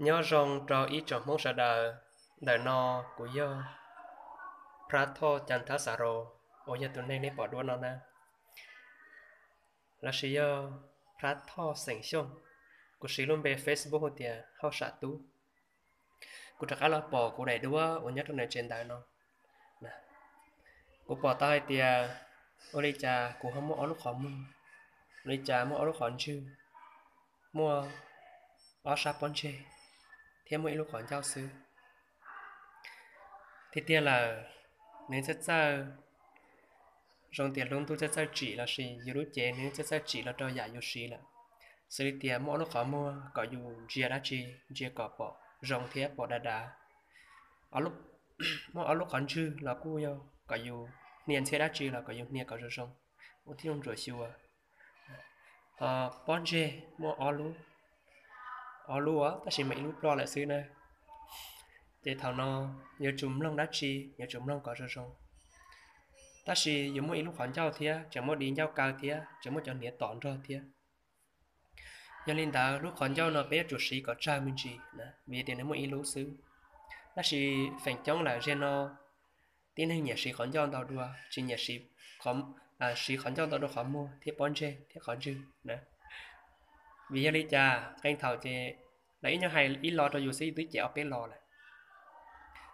Nyob zoo rau ib tsoom Hmoob sawv daws. Ntawm no kuv yog Phrab Thoj Cas Thab Xas Raus, uas yog tus neeg nej pom duab no na, lossis yog Phrab Thoj xeem Xyooj. Kuv siv lub npe Facebook hu tias Hauj Sam Tub. Kuv rov qab los pom kuv daim duab uas nyob rau ntawm tsev ntawv no. Kuv pom tau hais tias, ua li cas kuv ho muaj ob lub qhov muag, ua li cas muaj ob lub qhov ntswg, muaj ob sab pob ntseg, thiab muaj ib lub qhov ncauj xwb. Tiag tiag lawm, nws txawj txawj zoo tias lub ntuj txawj txawj tsim lossis yus lub cev nws txawj txawj tsim los rau yam yus siv lawm. Xws li tias muaj ob lub qhov muag kom yus ntsia dab tsi, ntsia kom pom zoo thiab pom dav dav. Muaj ob lub qhov ntswg los kuj yog kom yus hnia ntxhiab dab tsi los kom yus hnia kom zoo zoo, ua tib zoo ntsuam xyuas. Ho pob ntseg muaj ob lub, ob lub tab sis mas ib lub ploj lawm xwb na. Ces thaum no yuav tsum mloog dab tsi yuav tsum mloog kom zoo zoo. Tab sis yus muaj ib lub qhov ncauj thiab, tseem muaj di ncauj kaw thiab, tseem muaj cov hniav tom nrog thiab. Yog li ntawd lub qhov ncauj no peb yuav tsum siv kom tsawg me ntsis, vim tias nws muaj ib lub xwb. Tab sis feem coob lawm ziag no tib neeg nyiam siv qhov ncauj ntau dua, tsis nyiam siv qhov ncauj ntau dua qhov muag thiab pob ntseg thiab qhov ntswg na. Vim yog li cas qee thaum ces lawv ib nyuag hais ib lo rau yus xwb yus twb cem ob peb lo lawm.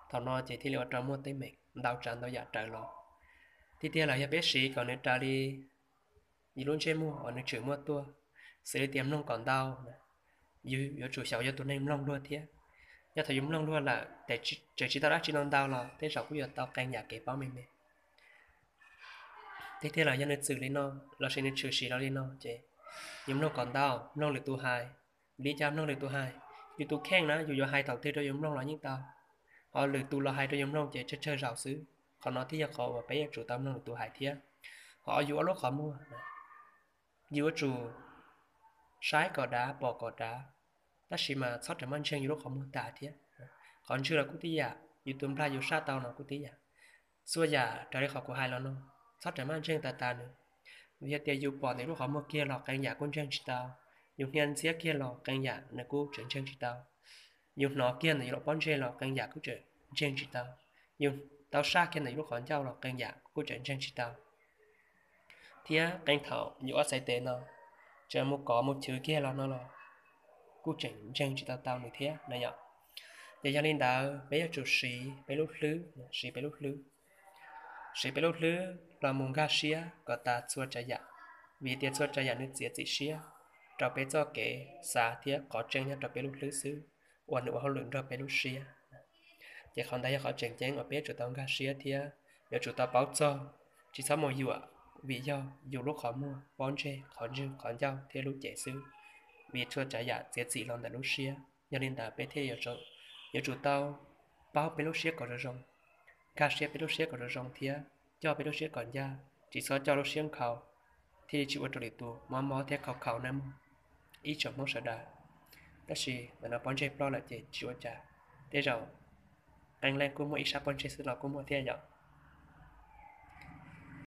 Thaum no ces thiaj li ua rau muaj teeb meem ntau tsav ntau yam raws los. Tiag tiag los yog peb siv kom nws raws li yus lub ntsej muag uas nws tshwm muaj tuaj. Xws li tias mloog kom ntau, yus yuav tsum xyaum yog tus neeg mloog luag thiab. Yog thaum yus mloog luag lawm, tseem tsis tau dab tsi no ntau los tej zaum kuj yuav tau qee yam kev paub me me. Tiag tiag los yog nws txwm li no, lossis nws tshwm sim los li no ces yus mloog kom ntau, mloog lwm tus hais. Li cas mloog lwm tus hais? Yus tus kheej na yus yuav hais thaum twg rau yus mloog los yeej tau, ho lwm tus los hais rau yus mloog ces tsawg tsawg zaus xwb. Qhov no thiaj yog qhov uas peb yuav tsum tau mloog lwm tus hais thiab. Ho yus ob lub qhov muag, yus yuav tsum saib kom dav pom kom dav, tab sis mas txhob rawm maj ntseeg yus lub qhov muag tas thiab. Qhov ntswg los kuj tib yam, yus tus nplag yus saj tau no kuj tib yam. Txhua yam raws li qhov kuv hais los no, txhob rawm maj ntseeg tas tas nws. Vim yog tias yus pom ntawm lub qhov muag kiag los qee yam kuj ntseeg tsis tau, yus hnia ntxhiab kiag los qee yam nws kuj tseem ntseeg tsis tau. Yus hnov kiag ntawm yus lub pob ntseg los qee yam kuj tseem ntseeg tsis tau. Yus tau saj kiag ntawm yus lub qhov ncauj los qee yam kuj tseem ntseeg tsis tau. Thiab qee thaum yus ob txhais tes no tseem mus kov mus chwv kiag los no los kuj tseem ntseeg tsis tau tau nws thiab na yom. Ces yog li ntawd peb yuav tsum siv peb lub hlwb, siv peb lub hlwb, siv peb lub hlwb los mus nkag siab kom tas txhua tsav yam, vim tias txhua tsav yam nws txiav txim siab rau peb txoj kev xav thiab qhov tseeb nyob rau peb lub hlwb xwb, uas nws ua hauj lwm nrog peb lub siab. Ces qhov ntawd yog qhov tseem ceeb uas peb yuav tsum tau nkag siab thiab yuav tsum tau paub txog, tsis txhob mus yuam vim yog yus lub qhov muag, pob ntseg, qhov ntswg, qhov ncauj thiab lub cev xwb, vim txhua tsav yam txiav txim los ntawm lub siab. Yog li ntawd peb thiaj yuav tsum tau paub peb lub siab kom zoo zoo, nkag siab peb lub siab kom zoo zoo thiab coj peb lub siab kom ncaj, tsis txhob coj lub siab nkhaus, thiaj li tsis ua rau lwm tus mob mob thiab khaus khaus na mog ib tsoom Hmoob sawv daws. Tab sis ntawm no pob ntseg ploj lawm ces tsis ua cas, tej zaum qee leej kuj muaj ib sab pob ntseg xwb los kuj muaj thiab yom.